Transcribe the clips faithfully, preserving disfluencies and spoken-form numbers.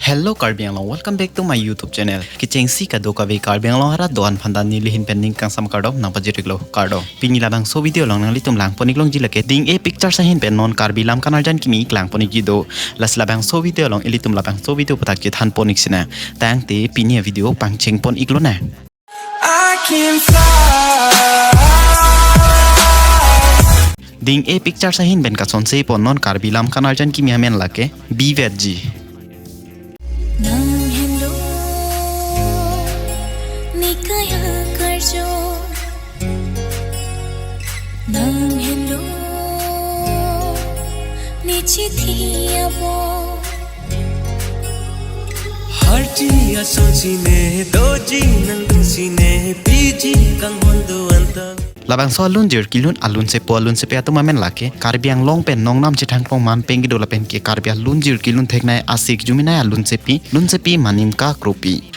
Hello Karbi Anglong, welcome back to my YouTube channel. Kechengsi kadokave Karbi Anglong arat do-an aphan ta neli ahin pen ning kangsam kardom nangpajir-iklo, kardom. Pini labangso video along nanglitum langpon-iklongji lake Ding-e Pictures ahin pen non Karbi Lamkan Arjan kimi ik langpon-ikji do. Lasi labangso video along ilitum labangso video aputhak chethanpon-ik sinang. Tangte pini avideo pangchengpon-iklonang. I can fly. Ding-e Pictures ahin pen kasonse pon non Karbi Lamkan Arjan kimi amen lake Bivetji. Nang henlo ne kaya karjo, nang henlo ne chithi abo. Harti asonsi ne, doji nangdunsi ne, piji kanghon do-an ta. Labangso alunjir kelun alunsepo alunsepi atum amen lake Karbi Anglong pen nongnam chethangklong man pen kedo lapen ke Karbi alunjir kelun theknei asik juminai alunsepi, lunsepi Manim Kakropi.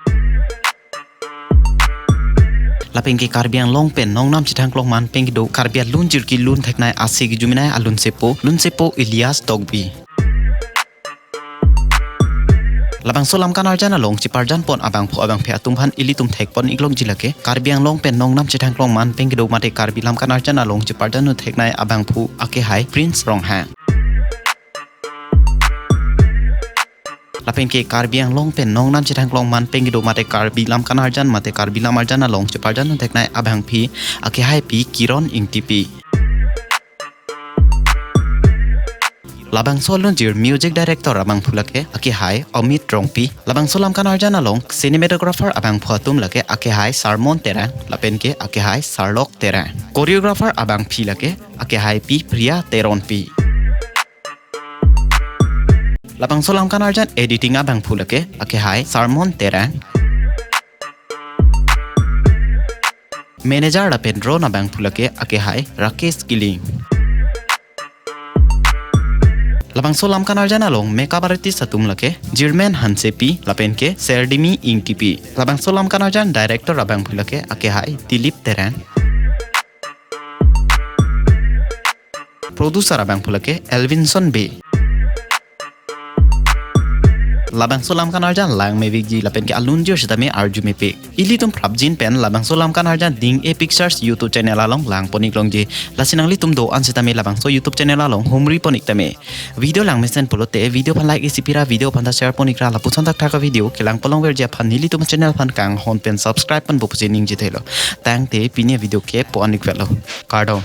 Lapen ke Karbi Anglong pen nongnam chethangklong man pen kedo Karbi alunjir kelun theknei asik juminai alunsepo, lunsepo Elias Tokbi. Labangso Lamkan Arjan along cheparjan pon abangphu abangphi atum aphan ilitum thekpon-iklongji lake Karbi Anglong pen nongnam chethangklong man pen kedo mate Karbi Lamkan Arjan along cheparjan un theknei abangphu akehai Prince Ronghang. Lapen ke Karbi Anglong pen nongnam chethangklong man pen kedo mate Karbi Lamkan Arjan mate Karbi Lam Arjan along cheparjan un theknei abangphi akehaipi Kiron Ingtipi. Labangso alunjir music director abangphu lake akehai Amit Rongpi. Labangso Lamkan Arjan along cinematographer abangphu atum lake akehai Sarmon Terang lapen ke akehai Sarlok Terang. Choreographer abangphi lake akehaipi Priya Teronpi. Labangso Lamkan Arjan editing abangphu lake akehai Sarmon Terang. Manager lapen drone abangphu lake akehai Rakesh Killing. Labangso Lamkan Arjan along makeup artist atum lake Jirmen Hansepi lapen ke Serdimi Ingtipi. Labangso Lamkan Arjan director abangphu lake akehai Dilip Terang. Producer abangphu lake Elvinson Bey. Labangso Lamkan Arjan langmevikji lapen ke alunjir sitame arjumepik. Ilitum prapjin pen labangso Lamkan Arjan Ding-e Pictures YouTube channel along langpon-iklongji. Lasi nanglitum do-an sitame labangso YouTube channel along humripon-ik tame. Video langmesen pulote video aphan like isi pira, video aphan ta share pon-ikra, lapuson thakthak avideo kelang palongverji aphan nelitum channel aphan kanghon pen subscribe ponpo pusi ningjethelo. Tangte pini avideo ke pon-ikvetlo. Kardom.